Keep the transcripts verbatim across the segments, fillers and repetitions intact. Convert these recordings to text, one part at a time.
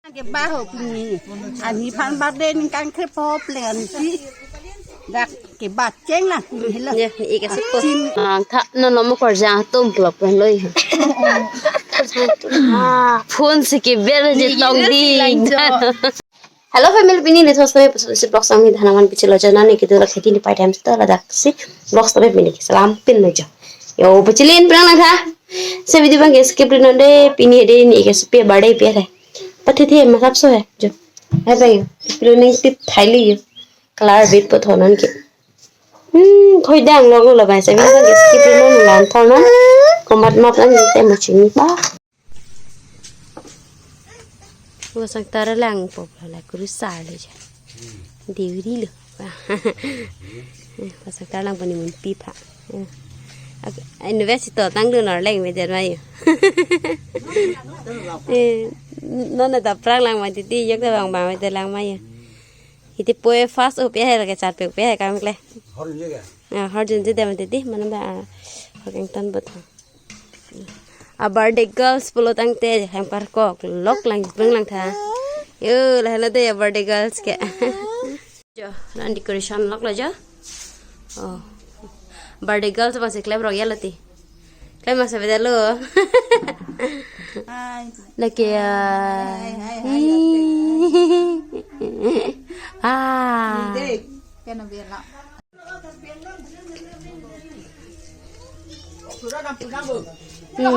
Keba ho pini. Aniphan birthday ningkan krepho plengsi. Dak keba cheng la pini lo. Ya, ni ik asi po. Achin. Ang tha non lo mo korjang atum klop pen loi. Phone si keber je tong di. Hello family, pini ni thos kami pusi vlog sami dhanaman pichilo jana ni kitu la kheti ni pai time sta ladak si vlog sami pini salam pin lo jo. Yo, pachilin pran lang tha. Se video bang ke skip ri non de, pini de ni ke supi birthday pi re. Pathe the masap so he jo. Hai bai, pilo neng tip thaili yo. Color bit po thonon ke. Hmm, khoi dang lo lo bai, se video bang ke skip ri non lang thonon. Komat map lang te mo chini ba. Pasang tar lang po la kurusar le ja. Deuri lo. Pasang tar lang pani mun pi pha. Ak-, invest to tang dun or leng me jan mai. Eh, non ta prang lang mai titi, yok ta bang bang me lang mai. Iti poe fast up ya, ke chat pe pe kam kle. Hor jun je ke? Ah, hor jun je dem titi, mana ba, ah, hor keng ton bot. A birthday girls pulo tangte hem karkok lok lang peng lang tha. Yo, lahenlo de a birthday girls ke. Jo, ran decoration lok lo jo. Oh. Birthday girls bang si klem rok ya lo ti. Klem masa beda lo. Hai. Lake ya. Hai, hai, hai, hai. Ah. Ni dek. Kena biar nak. Hmm.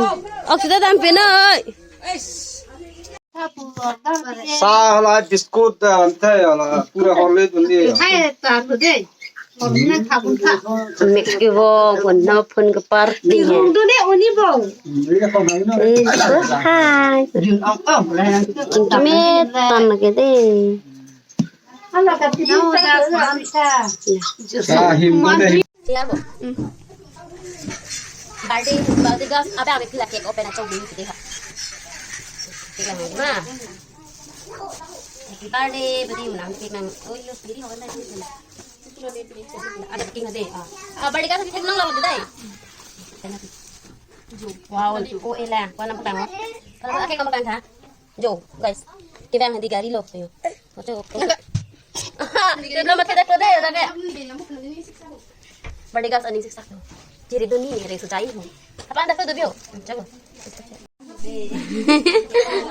Ok, sudah tampil noi. Sa hala biscuit, eh, ante hala pura Horlicks dun di. Hai, ta tu deh. Horlicks tha pun tha. Mix ke bo, pun na pun ke party. Di rung tu deh, oni bo. Hmm, ini kan main. Eh, so, hai. Rung ong ong lah. Kintu me tan lagi deh. Ala ka pini ta sa. Sa him ko de. Siya po. Mm. Birthday, birthday girls, abe abe pila cake open achok bini kita ha. Cake lang ma. Happy birthday, beri unang cake nang. Oh, yo, beri ho na. Ada cake na de. Ah. Ah, birthday girls, cake nang lo de. Wow, oh, ela, ko na putang. Kalau cake nang putang ha. Jo, guys. Kita yang di gari lo, yo. Ocho. Dia belum mati dah keluar dah, dah. Birthday girls aning siksak tu. Jadi duni ni, reng sujai ho. Apa anda tu bio? Coba.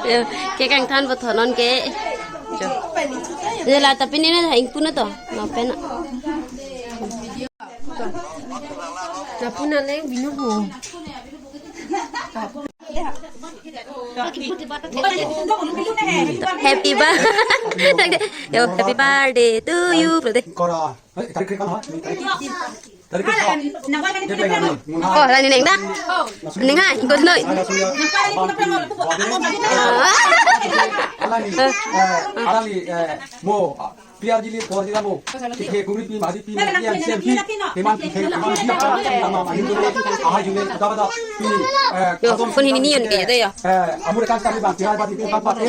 Yo, cake kangthan bot thonon ke. Jo. Yo la, tapi ni na ingpun to. No pen. Tapi na leng binu ho. Happy birthday. Yo, happy birthday to you, bro. Kora. Eh, tarik krik kan, ha? Tarik krik. Tarik krik. Oh, la ni neng da. Neng ha, ikut noi. Ala ni, eh, ala ni, eh, mo, ah, P R G li, four G la mo. Kikhe kuri pi, mari pi, mari pi, yang siap pi. Teman kikhe, teman pi, teman pi, teman pi, teman pi, teman pi, eh, yo, phone hini ni yun ke, yo. Eh, amur kan kami bang, tiar bati, tiar bati.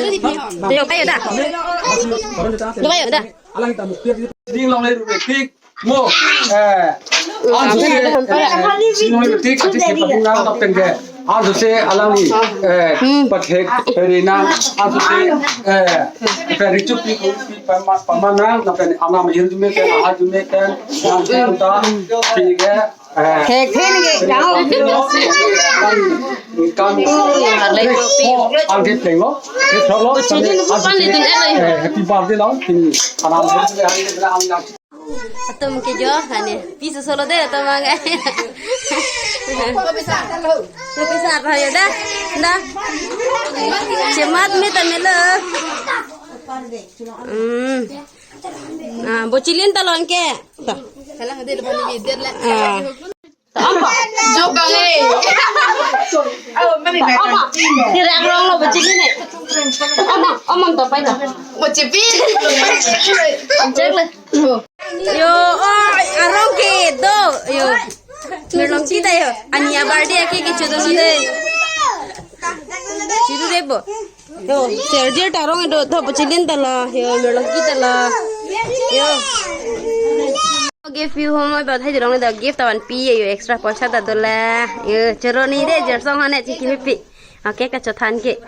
Yo, kayo da. Yo, kayo da. Alang kita mo, P R G li. Ding long le ru tik. Mo, eh, an su se, eh, sing hoi tik, tik, tik, patung nang, lapen ke. An su se, alang ni, eh, pathek, peri nang, an su se, eh, peri chup, pi, pi, pama, pama nang, lapen anam ahir jume pen, ahar jume pen, nang pen ta, pi ke, eh, thek, thek ni ke, jao. Kan, oh, ya, le, pi. An ke pleng lo, ke thok lo, eh, happy birthday lo, pi, anam ahir jume, an ke, an ke. Atum ke jo, ani, piso solo de, atum ang. Kopi sa rayo da, da. Chemat me ta melo. Hmm. Ah, bochilin ta lo anke. Ta. Kalang de, de bani de le. Ah. Apa? Joke kali. Oh, mani. Apa? Tirang rong lo bacili ni. Apa? Omam to pai to. Mo chipi. Cek le. Yo, oh, arong ke do. Yo. Merlong kita yo. Ania birthday ake ke chudu de. Chudu de bo. Yo, Sergio ta arong do, to pachilin ta lo. Yo, merlong kita lo. Yo. Gift pi ho mo ba thai rong da gift ta van pi yo, extra poisa ta do la. Yo, choro ni de, jersong hane chiki mi pi. Oke, kachethan ke.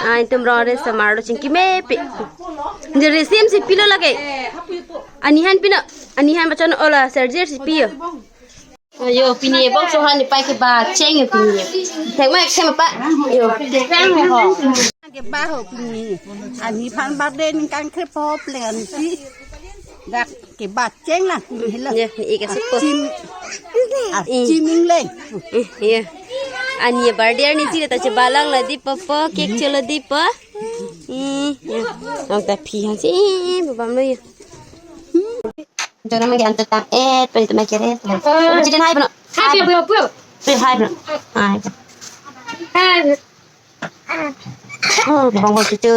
Ah, itum rong re semarlo chingki mepi. Jere sim si pilo lake. Anihan pino. Anihan bachan ola serjer si piyo. Ayo, pini bok sohan ni pai ke ba cheng yo pini. Thek ma ek sem pa. Yo. Ke ba ho pini. Ani phan birthday ningkan kre po pleng ani si. Dak ke ba cheng la pini lo. Ya, ik asik po. Chim. Ah, chim ingleng. Eh, ya. Ani birthday ni si ta che balang la di po po, cake cholo di po. Hmm, ya. Ang ta phi han si, eh, babam lo ya. Jona magi anto tam et, pari tu mai kere. Chilin hai pano. Hai, pio, pio, pio. Pio hai pano. Hai. Hai. Oh, bang bang cucu.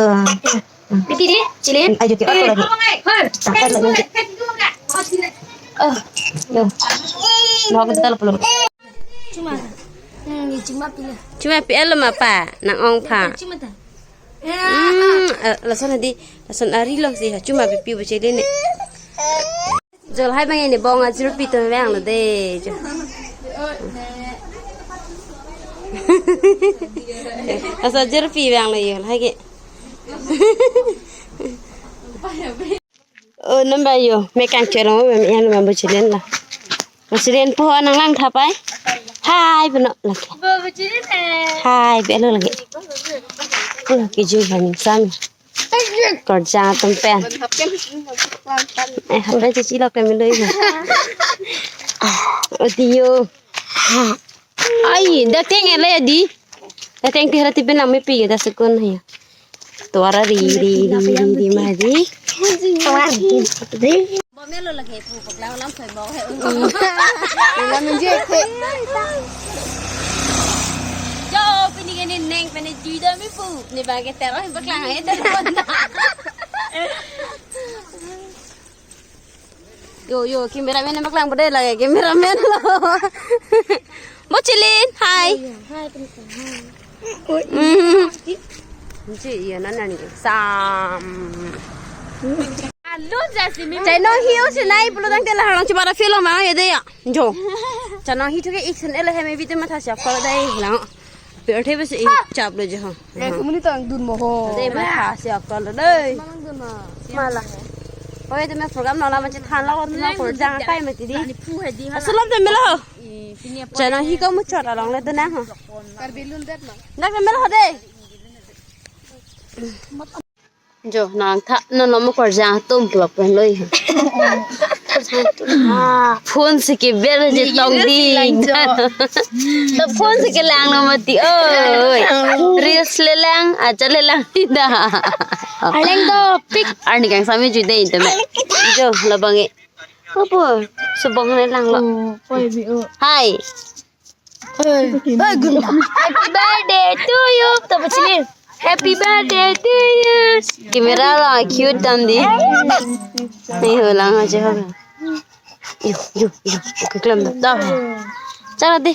Bikin deh, Chilin. Ayo, kita atur lagi. Hai. Atur lagi. Oh, yo. Mau kita telepon. Chuma. Hmm, ini chuma pilih. Chuma pi elo ma pa, nang-ong pa. Chuma ta. Hmm, eh, lason hadi, lason ari lo si, ha, chuma pipi bo Chilin ne. Jol hai bang ini bong ajur pi to vang lo de, jo. Asa ajur pi vang lo yo, hai ke. Oh, number yo, me kangchero, me yang number bo Chilin la. Bo Chilin po nang lang tha pai. Hai, pano lake. Bo, bo Chilin hai. Hai, pelo lake. Lake ju haning sam. Kerja tempen. Eh, hapte cuci lo kami lo ini. Audio. Ai, dak teng ele ya di. Dak teng ke hara tipen lang mepi ya, dak sekon ya. Tuara ri, ri, ri, ri, ri, ma di. Tuara ri, ri. Bo melo lake pu paklang lam soi bo he. Lam je ke. Jo, pini ke ni neng pini juda mi pu. Ni bang ke terang paklang he terang. Yo, yo, cameraman paklang pada lagi, cameraman lo. Bo Chilin, hai. Hai, teman-teman. Hmm. Nci, iya, nana ni. Sam. Alo, jasi mi. Chai nong hi o, si nai, pulo tang tela harang cuma ada film ah, ya deh ya. Jo. Chai nong hi tu ke iksen ele hem video matha siap kalau dai lang. Pirthe besi ik chap lo je ho. Eh, kumuni tang dun mo ho. Dei ma ha si akol dei. Mala. Oi, te me program nala ma chethan la, ot ma kor jang kai ma ti di. Asalam te melo ho. Chai nong hi ko mu chot along le dun ho. Karbi lun det ma. Dak te melo ho dei. Jo, nang tha, non nom kor jang tum klok pen loi. Phone si ke ber je tong di. To phone si ke lang nom ti oi. Reels le lang, acha le lang ti da. Aleng do pik. Arni kang sami ju dei te me. Jo, labang e. Opo, subong le lang lo. Hai. Hey, hey, gunda. Happy birthday to you. Tapa chili. Happy birthday to you. Camera lo cute tam di. Ni ho lang aja ho. Yo, yo, yo. Oke, klem da. Dah. Chara deh.